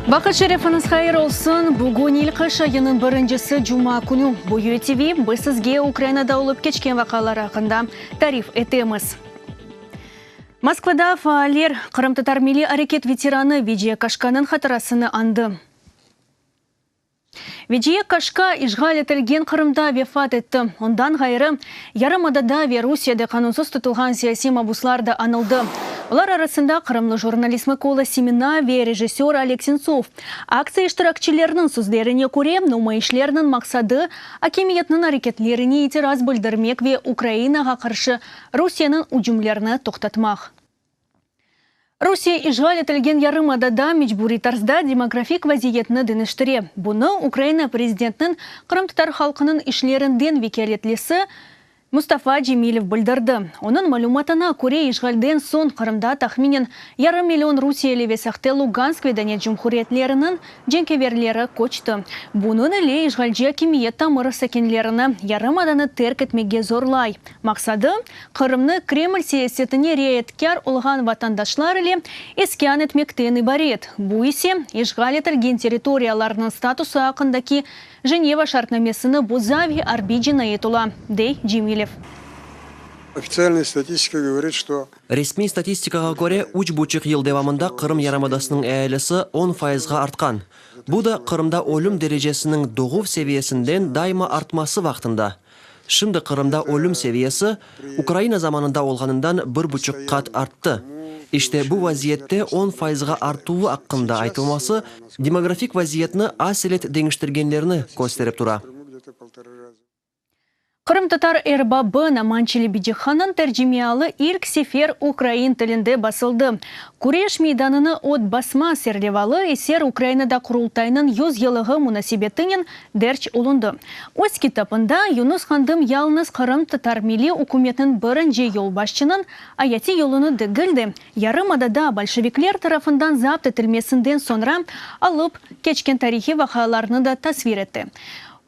Vaqıt şerifiñiz hayır olsun! Bugün ilk qış ayınıñ birincisi, cuma künü. Bu UTV, biz sizge Ukrainada olıp keçken vaqialar aqqında tarif etemiz. Moskvada faaller qırımtatar milliy areket veteranı Veciye Kaşkanıñ hatırasını añdı. Veciye Kaşka işğal etilgen Qırımda vefat etti. Ondan ğayrı, yarımadada ve Rusiyede qanunsız tutulğan siyasiy mabuslar da añıldı. Olar arasında qırımlı jurnalist Mıkola Semena ve rejissör Oleg Sentsov. Aktsiya iştirakçileriniñ sözlerine köre, numayışlerniñ maqsadı, akimiyetniñ areketlerine itiraz bildirmek ve Ukrainağa qarşı Rusiyeniñ ücümlerini toqtatmaq. Rusiye işğal etilgen yarımadada mecburiy tarzda demografik vaziyetni deñiştire. Bunı Ukraina prezidentiniñ qırımtatar halqınıñ işlerinden vekâletlisi Mustafa Cemilev bildirdi. Onıñ malümatına köre, işğalden soñ Qırımda tahminen yarım million rusiyeli ve sahte Lugansk ve Donetsk cumhuriyetleriniñ Cenkâverleri köçti. Bunıñ ile işğalci akimiyet tamır sakinlerini yarımadanı terk etmege zorlay. Maqsadı, Qırımnı Kreml siyasetine riayetkâr olğan vatandaşlar ile iskân etmekten ibaret, bu ise işğal etilgen territoriyalarnıñ statusı aqqındaki Jeneva şartnamesini boza ve arbiy cinayet ola, dey Cemilev. Ofitsialnaya statistika govorit, çto. Resmiy statistikağa köre, üç buçuq yıl devamında Qırım yarımadasınıñ ealisi on fayızğa artqan. Bu da Qırımda ölüm derecesiniñ doğuv seviyesinden daima artması vaqtında. Şimdi Qırımda ölüm seviyesi Ukraina zamanında olğanından bir buçuq qat arttı. İşte bu vaziyette on fayızğa artuvı aqqında aytılması demografik vaziyetni aselet deñiştirgenlerini kösterip tura. Qırımtatar erbabı Noman Çelebicihannıñ tercimeialı ilk sefer ukrain tilinde basıldı. Küreş meydanını ot basma serlevalı eser Ukrainada Qurultaynıñ yüz yıllığı munasebetinen derc olundı. Öz kitabında Yunus Qandım yalıñız qırımtatar milliy ükümetiniñ birinci yolbaşçınıñ ayatiy yolunı degil de, yarımadada bolşevikler tarafından zapt etilmesinden soñra alıp keçken tarihiy vaqialarnı da tasvir etti.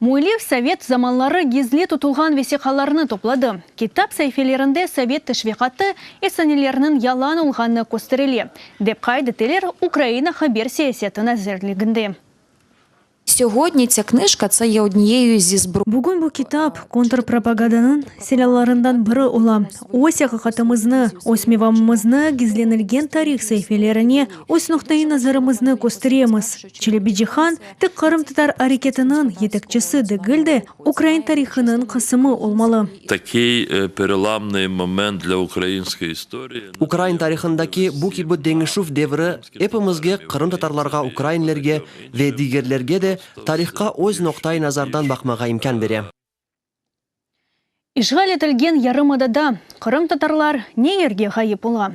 Müellif sovet zamanları gizli tutulğan vesiqalarnı topladı. Kitap saifelerinde sovet teşviqatı efsaneleriniñ yalan olğanı kösterile, dep qayd eteler Ukraina haber siyaseti nazirliginde. Syogodni tsya knıjka tse ye odniyeyu zi zbro. Bugün bu kitap kontrpropagandanıñ silâlarından biri ola. Öz aqiqatımıznı, öz mevamımıznı gizlenilgen tarih saifelerine, öz noqtaiy nazarımıznı kösteremiz. Çelebicihan, tek qırımtatar areketiniñ yetekçisi degil de, ukrain tarihınıñ qısımı olmalı. Takiy perelamnıy moment dlâ ukrainskoy istoriyi. Ukrain tarihındaki bu kibi deñişüv devri epimizge, qırımtatarlarğa, ukrainlerge ve digerlerge de tarihqa öz noqtai nazardan baqmağa imkân bere. İşğal etilgen yarımadada qırımtatarlar ne yerge ğayıp ola?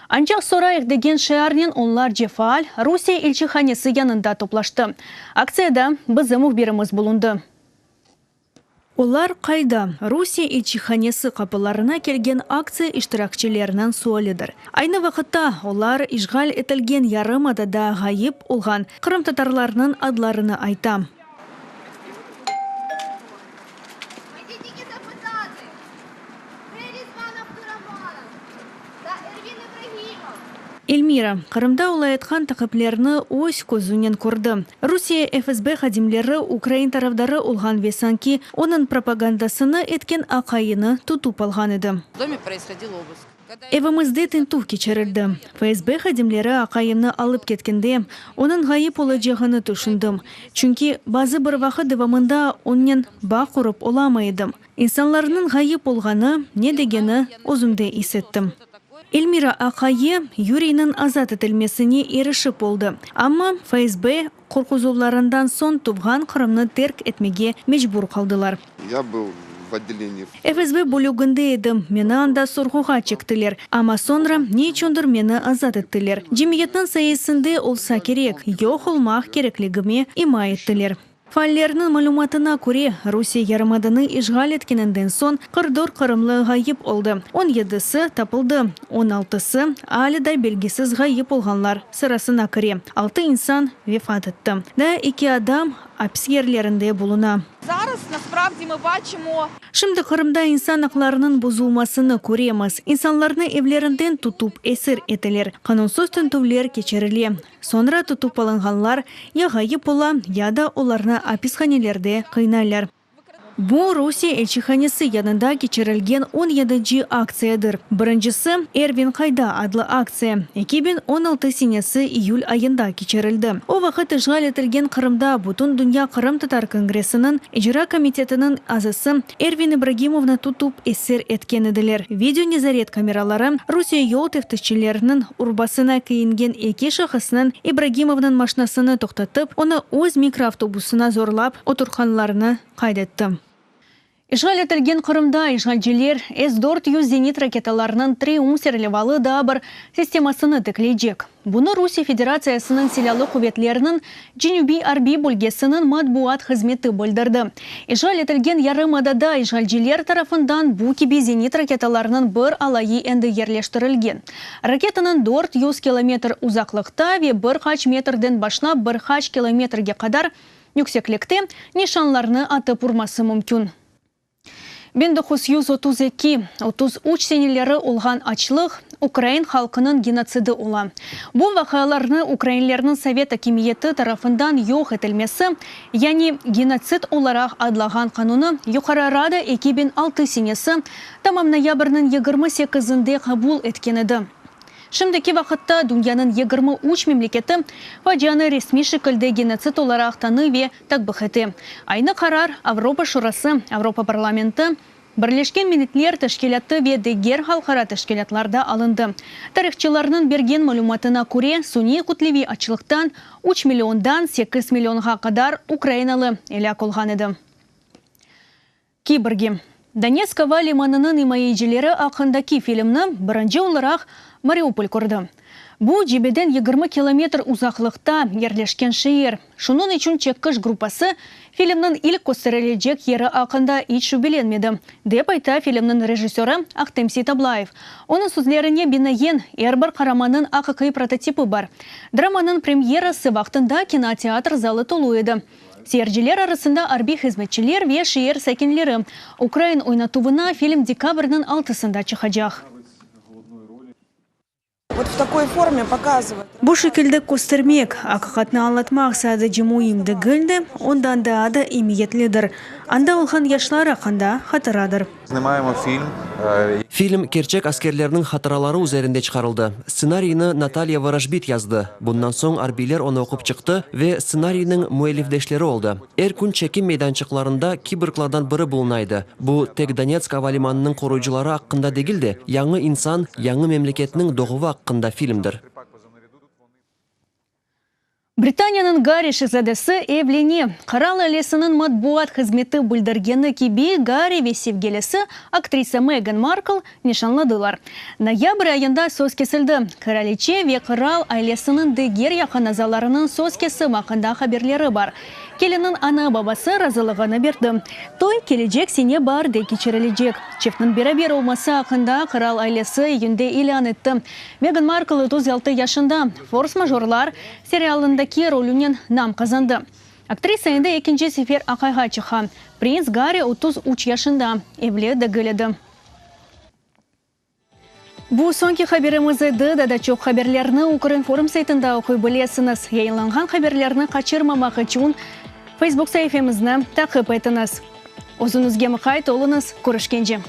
Ancaq sorayıq degen şiarnen onlarca faal Rusiye elçihanesi yanında toplaştı. Aktsiyada bizim mühbirimiz bulundı. Olar qayda? Rusiye elçihanesi qapılarına kelgen aktsiya iştirakçileriniñ sualidir. Aynı vaqıtta, olar işğal etilgen yarımadada ğayıp olğan qırımtatarlarnıñ adlarını ayta. Elmira, Qırımda olayatqan taqiplerni öz közünen kördi. Rusiye FSB hadimleri ukrain tarafdarı olğan ve sanki onıñ propagandasını etken aqayını tutıp alğan edi. Evimizde tintüv keçirildi. FSB hadimleri aqayımnı alıp ketkende, onıñ ğayıp olacağını tüşündim. Çünki bazı bir vaqıt devamında onnen bağ qurıp olamay edim. İnsanlarnıñ ğayıp olğanı ne degeni özümde is ettim. Elmira aqayı Yuriyniñ azat etilmesine irişip oldı, amma FSB qorquzuvlarından soñ tuvğan Qırımnı terk etmege mecbur qaldılar. FSB bölüginde edim, meni anda sorğuğa çektiler, amma soñra ne içündir meni azat ettiler. Cemiyetniñ sayesinde olsa kerek, yoq olmaq kerekligime ima ettiler. Faallerniñ malümatına köre, Rusiye yarımadanı işğal etkeninden soñ 44 qırımlı ğayıp oldı, on yedisi tapıldı, on altısı alâ da belgisiz ğayıp olğanlar sırasına kire, altı insan vefat etti. Daa eki adam. apis yerlerinde buluna. Şimdi Qırımda insan aqlarınıñ bozulmasını köremiz. İnsanlarnı evlerinden tutıp esir eteler, qanunsız tintüvler keçirile. Soñra tutıp alınğanlar ya ğayıp ola, ya da olarnı apishanelerde qıynaylar. Bu, Rusiye elçihanesi yanında keçirilgen on yedinci aktsiyadır. Birincisi, Ervin qayda adlı aktsiya 2016 senesi iyül ayında keçirildi. O vaqıt işğal etilgen Qırımda Bütündünya qırımtatar kongressiniñ icra komitetiniñ azası Ervin İbragimovnı tutıp esir etken ediler. Video nezaret kameraları Rusiye yol teftişçileriniñ urbasına kiyingen eki şahısnıñ İbragimovnıñ maşnasını toqtatıp, onı öz mikroavtobusına zorlap oturtqanlarını qayd etti. İşğal etilgen Qırımda işğalciler S 400 zenit raketalarınıñ Triumf serlevalı daa bir sistemasını tikleycek. Bunı Rusiye Federatsiyasınıñ Silâlı quvetleriniñ Cenübiy arbiy bölgesiniñ matbuat hızmeti bildirdi. İşğal etilgen yarımadada işğalciler tarafından bu kibi zenit raketalarınıñ bir alayı endi yerleştirilgen. Raketanıñ 400 kilometr uzaqlıqta ve bir qaç metrden başlap bir qaç kilometrge qadar yükseklikte nişanlarnı atıp urması mümkün. 1932, 33 seneleri olğan açlıq, ukrain halqınıñ genotsidi ola. Bu vaqialarnı ukrainlerniñ sovet akimiyeti tarafından yoq etilmesi, yani genotsid olaraq adlağan qanunı Yuqarı Rada 2006 senesi tamam noyabrniñ 28-inde qabul etken edi. Şimdiki vaqıtta dünyanıñ 23 memleketi facianı resmiy şekilde genotsid olaraq tanıy ve takbih ete. Aynı qarar Avropa Şurası, Avropa Parlamenti, Birleşken Milletler Teşkilâtı ve diger halqara teşkilâtlarda alındı. Tarihçılarnıñ bergen malümatına köre, suniy kütleviy açlıqtan üç milliondan sekiz millionğa qadar ukrainalı elâk olğan edi. Kiborgi. Donetsk ava limanınıñ imayecileri aqqındaki filmni birinci olaraq Mariupol kördi. Bu, cebeden 20 kilometr uzaqlıqta yerleşken şeer. Şunıñ içün çekiş gruppası filmniñ ilk kösterilecek yeri aqqında iç şübelenmedi, dep ayta filmniñ rejissörı Ahtem Seytablayev. Onıñ sözlerine binaen, er bir qaramannıñ aqiqiy prototipi bar. Dramanıñ premyerası vaqtında kinoteatr zalı tolu edi. Seyirciler arasında arbiy hızmetçiler ve şeer sakinleri. Ukrain oynatuvına film dekabrniñ altısında çıqacaq. Bu şekilde köstermek, aqiqatnı añlatmaq sadece müim degil de, ondan daa da emiyetlidir. Anda olğan yaşlar aqqında hatıradır. Film kerçek askerlerniñ hatıraları üzerinde çıqarıldı. Stsenariyni Natalya Vorojbit yazdı. Bundan soñ arbiyler onı oqup çıqtı ve stsenariyniñ müellifdeşleri oldı. Er kün çekim meydançıqlarında kiborglardan biri buluna edi. Bu, tek Donetsk avalimanınıñ qoruyıcıları aqqında degil de, yañı insan, yañı memleketniñ doğuvı aqqında filmdir. Britaniyanıñ Garri şehzadesi evlene. Qıral ailesiniñ matbuat hızmeti bildirgeni kibi, Garri ve sevgilisi, aktrisa Megan Markl, nişanladılar. Noyabr ayında söz kesildi. Qıraliçe ve qıral ailesiniñ diger yaqın azalarınıñ söz kesim aqqında haberleri bar. Kelinniñ ana-babası razılığını berdi. Toy kelecek sene baarde keçirilecek. Çiftniñ beraber olması aqqında qıral ailesi iyünde ilân etti. Megan Markl 36 yaşında, Fors-majorlar serialındaki rolünen nam qazandı. Aktrisa endi ekinci sefer aqayğa çıqa. Prins Garri 33 yaşında, evli degil edi. Bu soñki haberimiz edi. Daa da çoq haberlerni Ukrinform saytında oquy bilesiñiz. Yayınlanğan haberlerni qaçırmamaq içün Facebook saifemizni taqip etiñiz. Özüñizge muqayt oluñız, körüşkence!